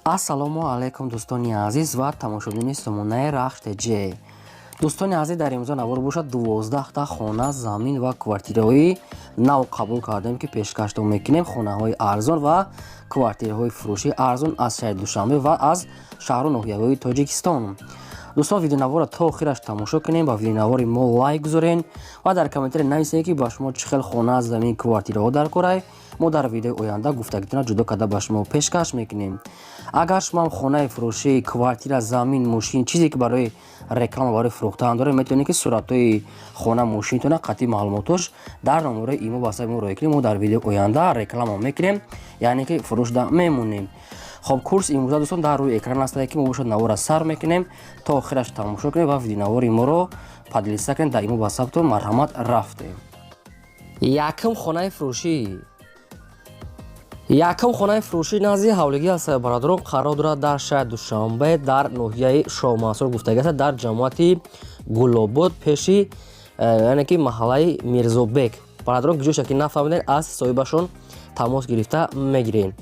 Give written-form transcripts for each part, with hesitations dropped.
Ассалому алайкум, дӯстони азиз ва тамошобинони сомонаи Рахш ТЖ. Дӯстони азиз, дар имрӯза навор бошад, 12та хона, замин ва квартираҳои нав қабул кардем, ки пешкаштон мекунем. Хонаҳои арзон ва квартираҳои фурӯшии арзон аз шаҳри Душанбе ва аз шаҳру ноҳияҳои Тоҷикистон. Дӯстон, видеонаворро то охираш тамошо кунем, ба видеонавори мо лайк гузорен ва дар комментария нависед, ки ба шумо чӣ хел хона, замин, квартираҳо дар корай. Мо дар видеои оянда гуфтагитона ҷудо карда ба шумо пешкаш мекунем. Агар шумо ҳам хонаи фурӯшӣ, квартира, замин, мошин, чизе ки барои реклама, барои фурӯхтан доред, метавонед, ки суратҳои хона, мошинтона қатъи маълумотош дар номерои имо, ватсапи мо роя кунем. Мо дар видеои оянда реклама мекунем, яъне ки фурӯшда мемонем. Хоб, курс имрӯза, дӯстон, дар рӯи экран астае, ки мо бошад навора сар мекунем, то охираш тамошо кунем ва видеонавори моро поделиться кунем дар имо, ватсаптон. Марҳамат, рафтем. Якум хонаи фурӯшӣ. Якум хонаи фурӯшӣ назди ҳавлигӣ аст, бародарон, қарор дорад дар шаҳри Душанбе, дар ноҳияи Шоҳмансур гуфтагӣ аст, дар ҷамоати Гулобод, пеши яъне ки маҳаллаи Мирзобек. Бародарон, ҷоша ки нафаҳмидед, аз соҳибашон тамос гирифта мегирем.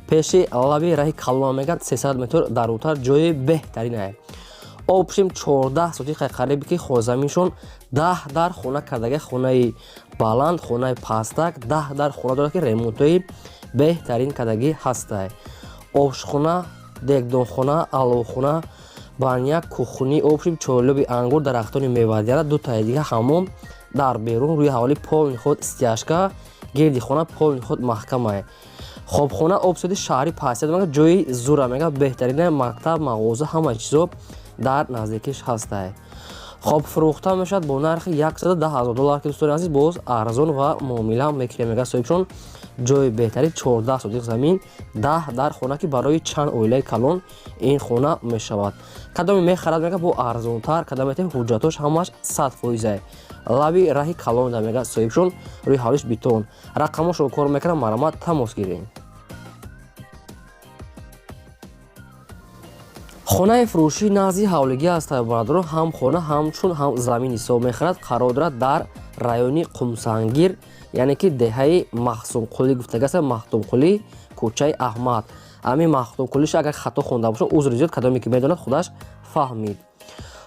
Пеши лаби раҳи калона мегӯяд, 300 метр дарунтар, ҷои беҳтаринае. Общем, 14 сотиқа қарибе ки заминшон, 10 дар хона кардага, хонаи баланд, хонаи пастак, 10 дар хона дорад, ки ремонтҳои беҳтарин кардагӣ ҳастай. Ошхона, дегдонхона, аловхона, баня, кухни, общем, чойлоби ангур, дарахтони мевадиҳанда, дутаи дига ҳамом дар берун, рӯи ҳавлӣ полный худ стяжка, гирди хона полный худ маҳкамае. Хобхона обсоди шаҳри пасият мега, ҷои зура мега, беҳтарина, мактаб, мағоза, ҳама чизо дар наздикиш ҳастай. Хоб, фурӯхта мешавад бо нархи 110 ҳазор доллар, ки, дӯстони азиз, боз арзон ва муомила мекунем, мега соҳибшон. Ҷои беҳтарин, 14 сотиқ замин, 10 дар хона, ки барои чанд оилаи калон ин хона мешавад. Кадоме мехарад, мега, бо арзонтар кадомете. Ҳуҷҷатош ҳамаш 100%. Лаби раҳи калон да, мега соҳибшон, рӯи ҳавлиш битон. Рақамошро кор мекунам, марҳамат, тамос гирем. Хонаи фурӯшӣ назди ҳавлигӣ аст, бародарон, ҳам хона, ҳамчун ҳам замин ҳисоб мехӯрад. Қарор дорад дар райони Қумсангир, яъне ки деҳаи Махсумқулӣ гуфтагӣ аст, Махтумқулӣ, кӯчаи Аҳмад. Ҳамин Махтумқулиша агар хато хонда бошам, узри зиёд, кадоме ки медонад, худаш фаҳмид.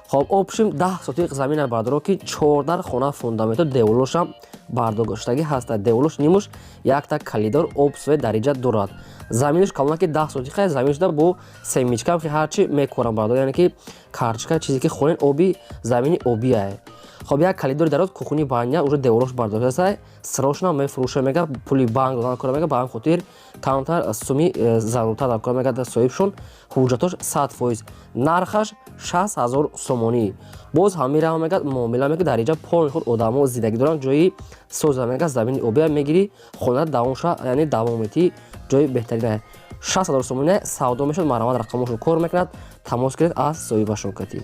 Хоб, общем, 10 сотиқ замина, бародарон, ки чордар хона, фундаменту деволошам бардоштагӣ ҳаста. Деволош нимуш якта калидор, об, свет дариҷа дорад. Заминаш калона, ки 10 сотиқа замин шуда, бо семечка ҳарчи мекорам, бародар, яъне ки карчка, чизе ки хонен, оби замини обияе. Хоб, як калидори дароз, кухни, баня, уже деволош бардоштааст. Срочно мефурӯша, мега, пули банк додан кора, мега, ба ҳамин хотир камтар суми заруртар дар кора, мега соҳибшон. Ҳуҷҷатош 100%. Нархаш 60 ҳазор сомонӣ. Боз ҳамира мега, муомила мега. Дар инҷа полный худ одамо зиндагӣ доранд, ҷои соза, мега, замини обия мегирӣ, хона давомша, яъне давометӣ, ҷои беҳтарина. 60 ҳазор сомонӣ савдо мешавад. Марҳамат, рақамошон кор мекунад, тамос гиред аз соҳибашон катӣ.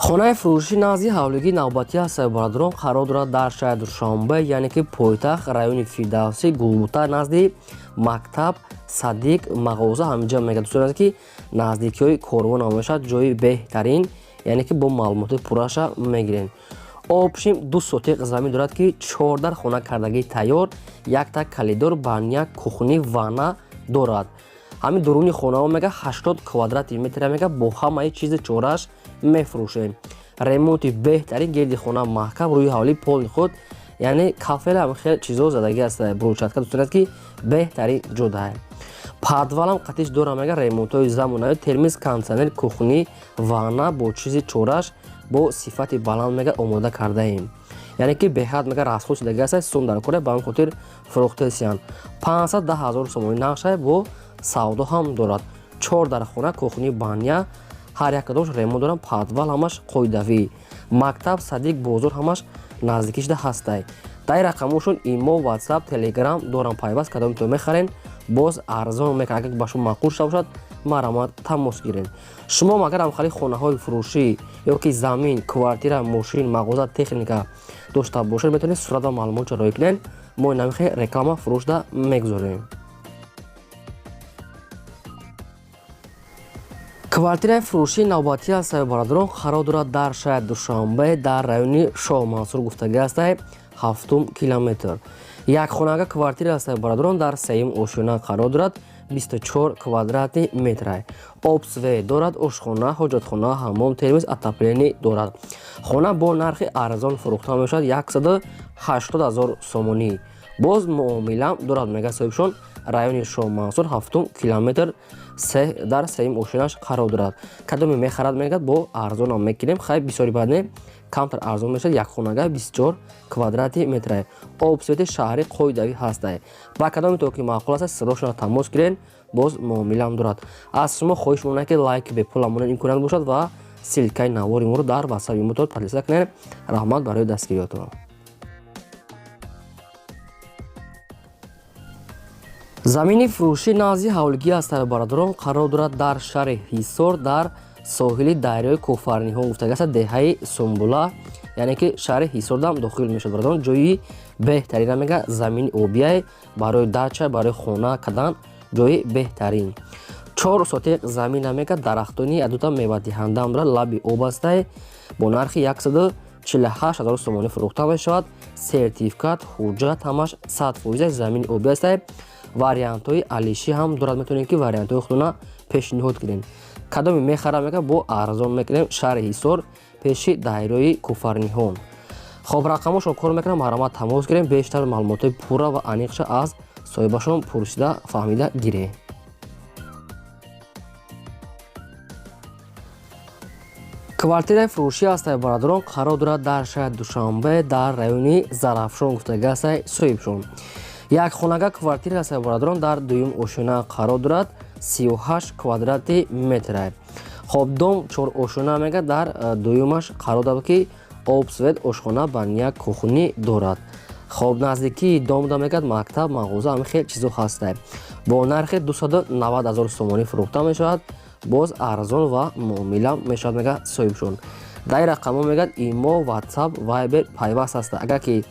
Хонаи фурӯшӣ назди ҳавлигии навбатӣ аст, бародарон, қарор дорад дар шаҳри Душанбе, яъне ки пойтахт, райони Фирдавсӣ, Гулбута, назди мактаб, садик, мағоза ҳаминҷа, мега, дӯстон азиз, ки наздикиҳои корвон мешавад, ҷои беҳтарин, яъне ки бо маълумоти пурраша мегирем. Общем, 2 сотиқ замин дорад, ки чордар хона кардагии тайёр, якта калидор, баня, кухни, ванна дорад. Ҳамин дуруни хонаҳо, мега, 80 квадрати метра, мега, бо ҳамаи чизи чораш мефурӯшем. Ремонти беҳтарин, гирди хона маҳкам, рӯи ҳавлӣ полный худ, яъне кафела, хеле чизо задагӣ аст, брусчатка, дӯстон, ки беҳтарин ҷода. Подвалам қатиш дора, мега, ремонтҳои замонави, термиз, кондитсионер, кухни, ванна бо чизи чораш бо сифати баланд, мега, омода кардаем. Яъне ки беҳад, мега, расход шудагӣ аст, сум дар кора, ба ҳамин хотир фурӯхтесиянд. 510 ҳазор сомонӣ нақша, бо савдо ҳам дорад. Чор дар хона, кухни, баня, ҳар як кадомаш ремонт дорам, подвал, ҳамаш қоидавӣ. Мактаб, садик, бозор ҳамаш наздикишда ҳастай. Дар рақамошон имо, ватсап, телеграм дорам пайваст. Кадомито мехарен, боз арзон мекунад. Агар ба шумо маъқул шуда бошад, марҳамат, тамос гиред. Шумо агар ҳамхали хонаҳои фурӯшӣ ё ки замин, квартира, мошин, мағоза, техника дошта бошед, метавонед сурат ва маълумотро роӣ кунед. Мо инамихе реклама фурӯшда мегузорем. Квартираи фурӯшии навбатӣ аст, бародарон, қарор дорад дар шаҳри Душанбе, дар райони Шоҳмансур гуфтагӣ ҳастай, ҳафтум километр. Як хонага квартира аст, бародарон, дар сеюм ошёна қарор дорад, 24 квадратный метр. Об, свет дорад, ошхона, ҳоҷатхона, ҳаммом, термос, отопление дорад. Хона бо нархи арзон фурӯхта мешавад, 180 ҳазор сомонӣ. Боз муомилам дорад, мега соҳибшон. Райони Шоҳмансур, ҳафтум километр, дар сеюм ошёнаш қарор дорад. Кадоме мехарад, мегӯяд, бо арзонам мекунем. Хай, бисёри бад не, камтар арзон мешавад. Як хонага, 24 квадрати метра, об, свети шаҳри қоидавӣ ҳастай. Ба кадоме то ки маъқул аст, сирошона тамос гирен, боз муомилам дорад. Аз шумо хоҳиш монад, ки лайк бепул амонед имконият бошад ва ссылкаи навори моро дар ватсапи мо подписаться кунед. Раҳмат барои дастгириётон. Замини фурӯшӣ назди ҳавлигӣ аст, бародарон, қарор дорад дар шаҳри Ҳисор, дар соҳили дарёи Кофарниҳон гуфтагааст, деҳаи Сумбула, яъне ки шаҳри Ҳисордам дохил мешавад. Бародарон, ҷои беҳтарина, мега, замини обияй, барои дача, барои хона кардан ҷои беҳтарин. 4 сотиқ замина, мега, дарахтони адута мевадиҳандаам дорад, лаби об астай. Бо нархи 148 ҳазор сомонӣ фурӯхта мешавад. Сертификат, ҳуҷҷат ҳамаш 100%. Замини обӣ астай, вариантҳои алишӣ ҳам дорад, метавонед ки вариантҳои худона пешниҳод кунед. Кадоме мехарам, мега, бо арзон мекунем. Шаҳри Ҳисор, пеши дарёи Куфарниҳон. Хоб, рақамошон кор мекунам, марҳамат, тамос гирем, бештар маълумотҳои пурра ва аниқша аз соҳибашон пурсида, фаҳмида гирем. Квартираи фурӯшӣ ҳастай, бародарон, қарор дорад дар шаҳри Душанбе, дар райони Зарафшон гуфтага ҳастай соҳибшон. Як хонага квартира ҳастай, бародарон, дар дуюм ошёна қарор дорад, 38 квадрати метра. Хоб, дом чор ошёна, мега, дар дуюмаш қарор дорад, ки об, свет, ошхона, баня, кухни дорад. Хоб, наздикии домда, мегӯяд, мактаб, мағоза, ҳамин хел чизо ҳастай. Бо нархи 290 ҳазор сомонӣ фурӯхта мешавад. Боз арзон ва муомила мешавад, мега соҳибшон. Дар ин рақамҳо, мегӯяд, имо, ватсап, вайбер пайваст ҳаста. Агар ки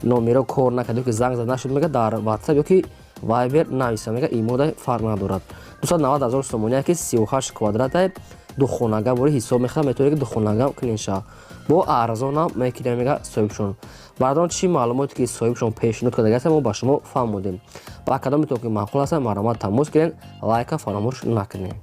номеро кор накард ё ки занг зада нашуд, мега, дар ватсап ё ки вайбер нависа, мега, имода фарқ надорад. 290 ҳазор сомонӣ, ки 38 квадратай, духонага бори ҳисоб мехӯрад, метавонед ки духонага кунед ша. Бо арзонам мекунем, мега соҳибшон. Бародарон, чӣ маълумоте ки соҳибшон пешниҳод кардагаста, мо ба шумо фаҳмодем. Ба кадометон ки маъқул аст, марҳамат, тамос гиред, лайка фаромӯш накунед.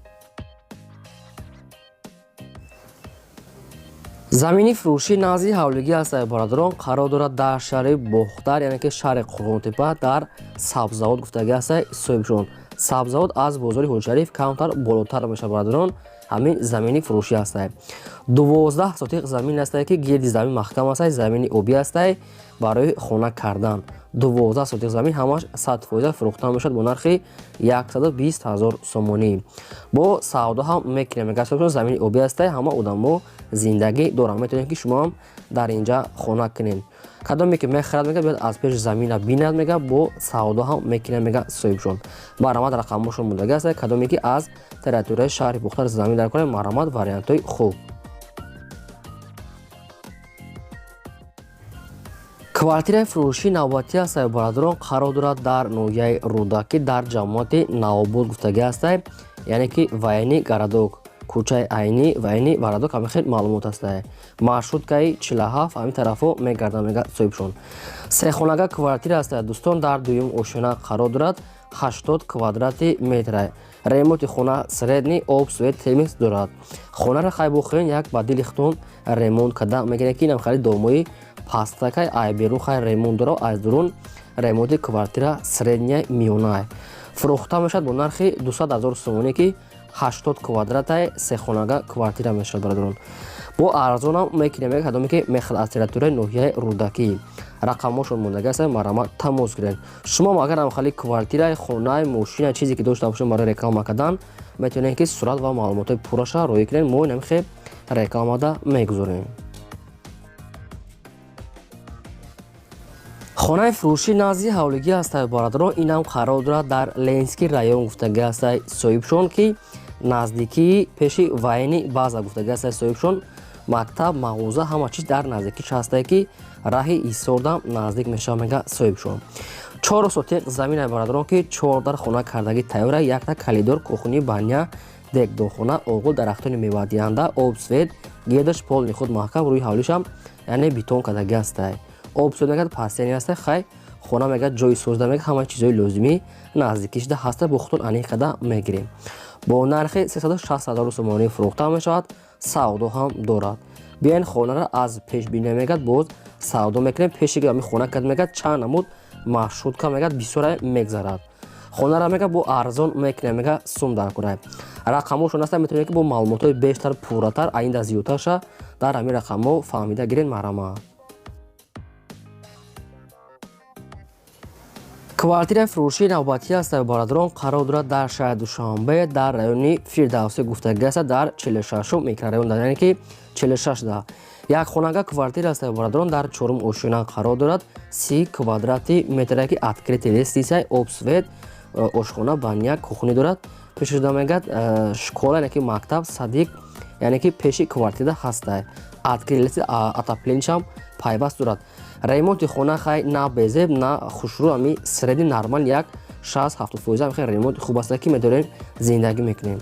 Замини фурӯшӣ назди ҳавлигӣ аст, бародарон, қарор дорад дар шаҳри Бохтар, яъне ки шаҳри Қурғонтепа, дар Сабзавод гуфтагӣ аст соҳибшон. Сабзавод аз бозори Ҳоҷшариф камтар болотар мешавад. Бародарон, ҳамин замини фурӯшӣ ҳастай. 12 сотиқ замин ҳастай, ки гирди замин маҳкам ҳастай, замини обӣ ҳастай, барои хона кардан. 12 сотиқ замин ҳамаш 100% фурӯхта мешавад бо нархи 120 ҳазор сомонӣ. Бо савдо ҳам мекунем, мегӯяд. Замини обӣ ҳастай, ҳама одамо зиндагӣ доранд, метавонед ки шумо ҳам дар инҷа хона кунед. Кадоме ки мехарад, мега, биёд аз пеш замина бинад, мега, бо савдо ҳам мекунем, мега соҳибшон. Марҳамат, рақамҳошон мондагӣ аст. Кадоме ки аз территорияи шаҳри Бохтар замин дар кунед, марҳамат, вариантҳои хуб. Квартираи фурӯшии навбатӣ аст, бародарон, қарор дорад дар ноҳияи Рӯдакӣ, дар ҷамоати Навобод гуфтагӣ ҳастай, яъне ки Военный городок, кӯчаи Айнӣ, Военный городок, ҳамин хел маълумот ҳастай. Маршруткаи 47 ҳамин тарафҳо мегардад, мега соҳибшон. Сехонага квартира ҳастай, дӯстон, дар дуюм ошёна қарор дорад, 80 квадрати метра. Ремонти хона средний, об, свет, термос дорад. Хонаро хай бохӯен, як ба дили худтон ремонт карда мегиред, ки инам хеле домои пастакай, ай берун хай ремонт дора, аз дурун ремонти квартира средняя, миёнай. Фурӯхта мешавад бо нархи 200 ҳазор сомонӣ, ки 80 квадратай, сехонага квартира мешавад. Бародарон, бо арзонам мекунем, мега. Кадоме ки мехоҳад аз территорияи ноҳияи Рӯдакӣ, рақамҳошон мондагӣ аст, марҳамат, тамос гиред. Шумо агар ҳам квартираи, хонаи, мошина, чизе ки дошта бошед барои реклама кардан, метавонед ки сурат ва маълумотҳои пурраша роҳӣ кунед, мо инам хел рекламада мегузорем. Хонаи фурӯшӣ назди ҳавлигӣ ҳастай, бародарон, инам қарор дорад дар Ленинский район гуфтагӣ ҳастай соҳибшон, ки наздикии пеши военный база гуфтагӣ ҳастай соҳибшон. Мактаб, мағоза, ҳама чиз дар наздикиш ҳастай, ки раҳи Ҳисордам наздик мешавад, мега соҳибшон. 4 сотиқ замина, бародарон, ки чордар хона кардагӣ тайёра, якта коридор, кухни, баня, дегдонхона, оғул, дарахтони мевадиҳанда, об, свет, гирдаш полный худ маҳкам, рӯи ҳавлишам яъне бетон кардагӣ ҳастай. Об, свет, мегӯяд, постоянный ҳастай. Хай. Хона мега ҷои созда, мега ҳама чизҳои лозимӣ наздикишда ҳаста, бо худтон аниқ карда мегирем. Бо нархи 360 ҳазор сомонӣ фурӯхта мешавад, савдо ҳам дорад. Биёен хонаро аз пешбиня мегад боз савдо мекунем. Пеши ами хона кад мегад чанд намуд маршрутка мегад бисёре мегзарад. Хонара мега бо арзон мекунем, мега сум дар кунай. Рақамҳошон аста, метавонед ки бо маълумотҳои бештар, пурратар, аинда зиёдтарша дар ҳамин рақамҳо фаҳмида гирен, марҳамат. Квартираи фурӯшии навбатӣ аст, бародарон, қарор дорад дар шаҳри Душанбе, дар райони Фирдавсӣ гуфтагӣ аст, дар 46 микрорайон, яъне ки 46 да. Як хонага квартира аст, бародарон, дар чорум ошёна қарор дорад, 30 квадрати метре, ки открытый лестница, об, свет, ошхона, баня, кухни дорад. Пешашда мегад школа, яъне ки мактаб, садик, яъне ки пеши квартира ҳаста. Открытый лестница, отоплениешам пайваст дорад. Ремонти хона хай на безеб, на хушрӯ, ами средний нормал, як 60-70% ами хай ремонти хуб аст, ки медорем, зиндагӣ мекунем.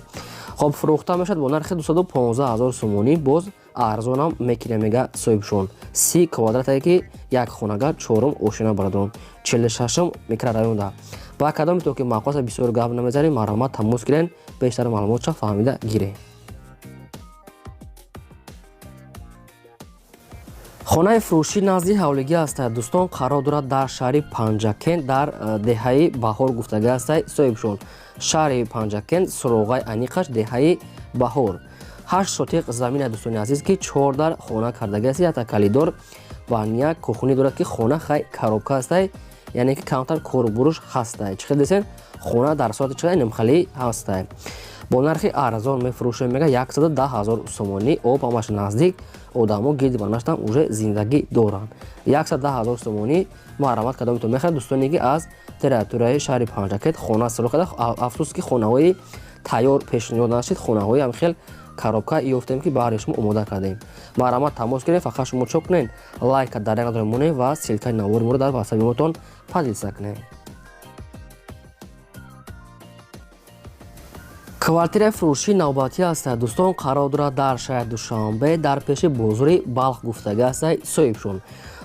Хоб, фурӯхта мешавад бо нархи 215 ҳазор сомонӣ, боз арзонам мекунем, мега соҳибшон. 30 квадратае ки як хонага, чорум ошёна, бародарон, 46-м микрорайонда. Ба кадоме то ки маъқул, бисёр гап намезанем, марҳамат, тамос гирен, бештар маълумотша фаҳмида гирем. Хонаи фурӯшӣ назди ҳавлигӣ аст, дӯстон, қарор дорад дар шаҳри Панҷакент, дар деҳаи Баҳор гуфтагӣ аст соҳибшон. Шаҳри Панҷакент, суроғаи аниқаш деҳаи Баҳор. 8 сотиқ замина, дӯстони азиз, ки 4 дар хона кардагӣ аст, якта калидор ва як кухни дорад, ки хона хай коробка аст, яъне ки камтар корубуруш ҳаст. Чӣ хел десен, хона дар соати чӣ нимхалӣ ҳаст. Бо нархи арзон мефурӯшем, мега 110 ҳазор сомонӣ. Об ҳамаш наздик, одамо гирди барнаштан уже зиндагӣ доранд. 110 ҳазор сомонӣ, марҳамат, кадомитон мехаред, дӯстоне ки аз территорияи шаҳри Панҷакент хона сиро карда. Афсӯс ки хонаҳои тайёр пешниҳод нашид, хонаҳои ҳам хел коробка ёфтем, ки баҳри шумо омода кардем. Марҳамат, тамос гиред, фақат шумо чо кунед, лайка дар як надорем монед ва ссылкаи навори моро дар ватсапи мотон поделиться кунед. Квартираи фурӯшии навбатӣ аст, дӯстон, қарор дорад дар шаҳри Душанбе, дар пеши бозори Балх гуфтагӣ аст соҳибшон.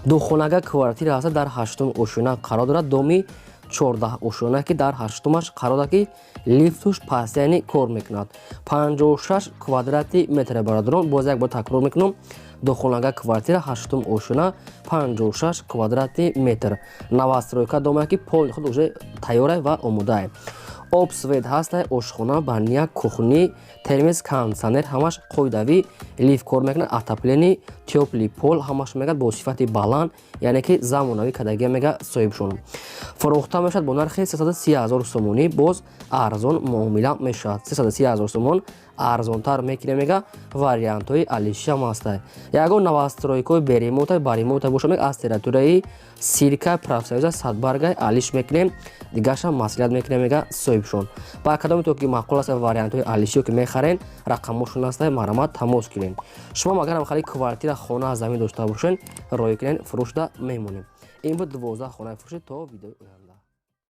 Духонага квартира аст, дар ҳаштум ошёна қарор дорад, доми 14 ошёна, ки дар ҳаштумаш қарор дорад, ки лифтуш пастяни кор мекунад. 56 квадрати метр, бародарон, боз як бор такрор мекунам, духонага квартира, ҳаштум ошёна, 56 квадрати метр. Новостройка дома, ки поли худ уже тайёра ва омодае. Об, свет ҳаста, ошхона, баня, кухни, термос, кондитсионер ҳамаш қоидавӣ, лифт кор мекунад, отопление, тёплый пол ҳамаш мегад бо сифати баланд, яъне ки замонавӣ кардагия, мега соҳибшон. Фурӯхта мешавад бо нархи 330 ҳазор сомонӣ, боз арзон муомила мешавад. 330 ҳазор сомон арзонтар мекунем, мега вариантҳои алишиам ҳаста. Ягон новостройкаҳои беремонта, баремонта боша, мега аз территорияи Сирка, Профсоюза, Садбарга алиш мекунем, дигаршам маслиҳат мекунем, мега соҳибшон. Ба кадоме то ки маъқул аст вариантҳои алишиё ки мехарен, рақамҳошон аста, марҳамат, тамос кунед. Шумо агарам хали квартира, хона, замин дошта бошен, рой кунен, фурӯшда мемонем. Ин буд 12 хонаи фурӯшӣ. То видеои оянда.